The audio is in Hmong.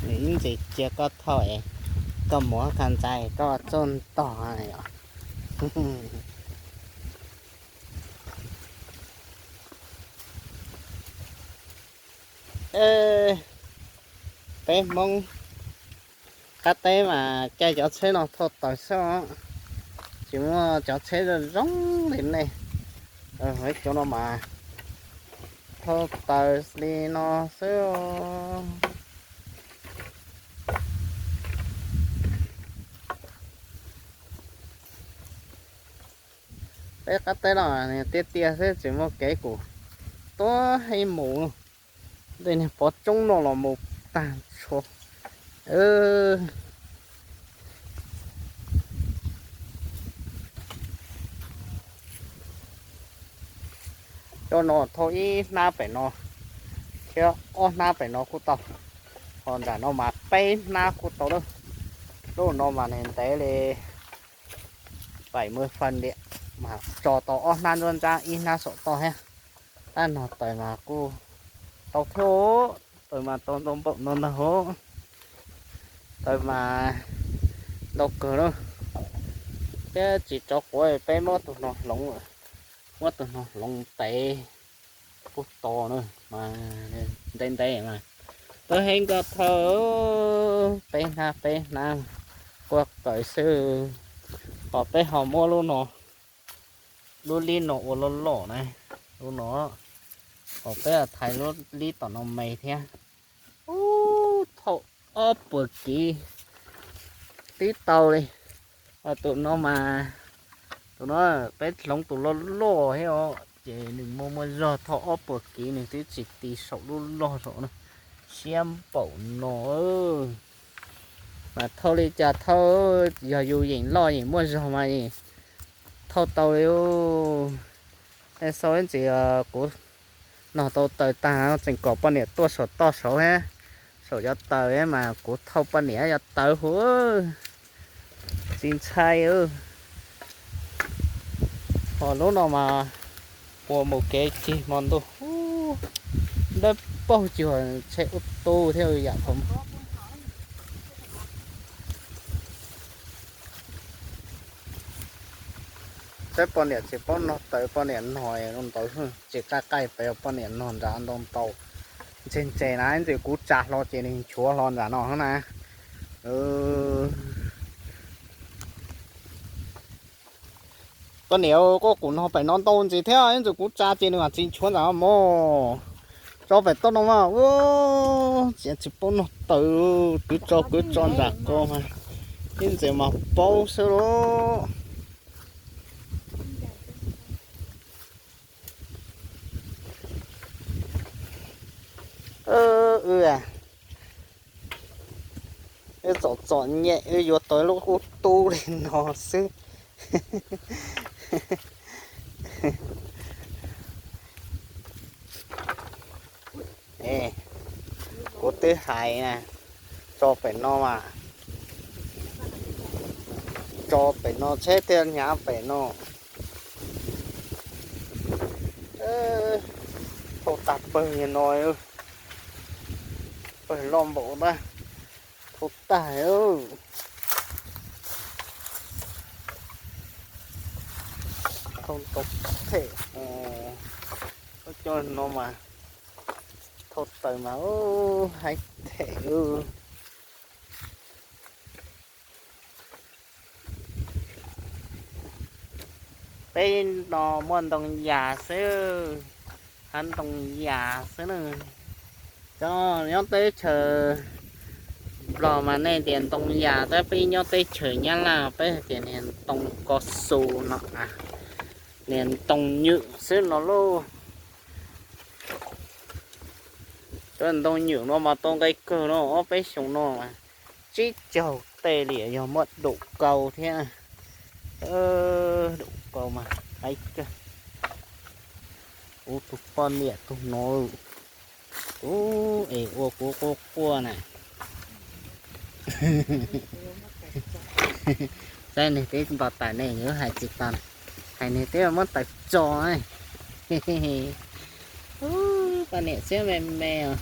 Ib ntsis cia koj thauj es koj mus ka ntxais koj txuj ntog yom. Peb Hmoob qab teb mas caij cov tsheb no thauj taws xwb os, tsis muaj cov tsheb zoo zoo li nej. Cov no mas thauj taws li no xwb. Peb qab teb no tiaj tiaj xwb tsis muaj kev kuv tuaj heev mus. Tej niag pov tsoob no los mus tag nrho. Cov no thauj ib hnab pem no thiab ob hnab pem no kuj tau. Ho nram no mas peb hnab kuj tau lawm. Lub no mas nws ntev li bảy mươi phân liam, mas tso tau ob hnab nruab nrab ib hnab saum toj thiab. Tab no taws mas kuj tau thiab, taws mas tau ntau npaum no ntag hos. Taws mas ntau kawg na. Thiab tsis tso quav peb muab tus no hloov, muab tus no hloov tev kuj tau na, mas ntev ntev mas. Tau heev koj thauj, peb hnab peb hnab quaj kaws xwb. Ho peb ho muab lub no, lub lib no ua loj loj na, lub no, ho peb thaiv lub lib tom no me thiab. Ub, thauj ob puas kiv tib tau li. Ho tus no mas, tus no peb hloov tus loj loj thiab os, ces nws muaj muaj zog thauj ob puas kiv nws twb tsis ti saum lub log saum na. Siab npaum no. Mas thauj li cas thauj, yog yus yeem loj yeem muaj zog mas thauj tau li. Xau ib ntsis kuv nog tau taws tag tseem kom poj niam tuaj saum toj saud thiab, saum cov taws mas kuv thauj poj niam cov taws huv. Tsis ntshai. Ho lub no mas ua mus kev cig hmo ntuj, dawb paug cuag tsheb ub tub thiab yam. Saib poj niam tsis paub nog taws, poj niam nog ntawd tsis qaij qaij pes, poj niam nog nrad ntau ntau. Ntse ntse na, ib ntsis kuv tsa hlo ces nws nchuav hlo nram no na. Poj niam, koj kuj nog pem no ntau ntxiv thiab, ib ntsis kuv tsa ces nws mam tsis nchuav nram no mog. Tso pem toj no mas, ua, tsis paub nog taws, kwv tso kwv tso nram ko mas, ib ntsis mas paub xwb lauj. Wb txom txom nyem wb yuav tau lub ub tub li no xwb. Kuv twb hais na, tso pem no mas, tso pem no tsheb thiaj hnyav pem no. Thauj tag pawg no, pawg loj npaum na, thauj tag. Thauj ntau them, cov no mas thauj taws mas haib them. Peb no muaj ntoo yas xwb, hab ntoo yas xwb na. Cov nyob teb chaws Nplog mas nej tias ntoo yas, tab peb nyob teb chaws Nyab Laj peb hais tias niag ntoo ko xus no, niag ntoo nywm xwb no lauj. Cov ntoo nywm no mas tau nqi kawg no, ob peb xyoos no mas tsib caug tej li yog muaj dum kau thiab. Dum kau mas haib kawg. Kuv tus poj niam tus no, kuv es ua kuv quaj quaj na. Saib nws twb npau taws ne, yuav hais tsis tau, hais nws twb muab taws tso. Poj niam siab me me os.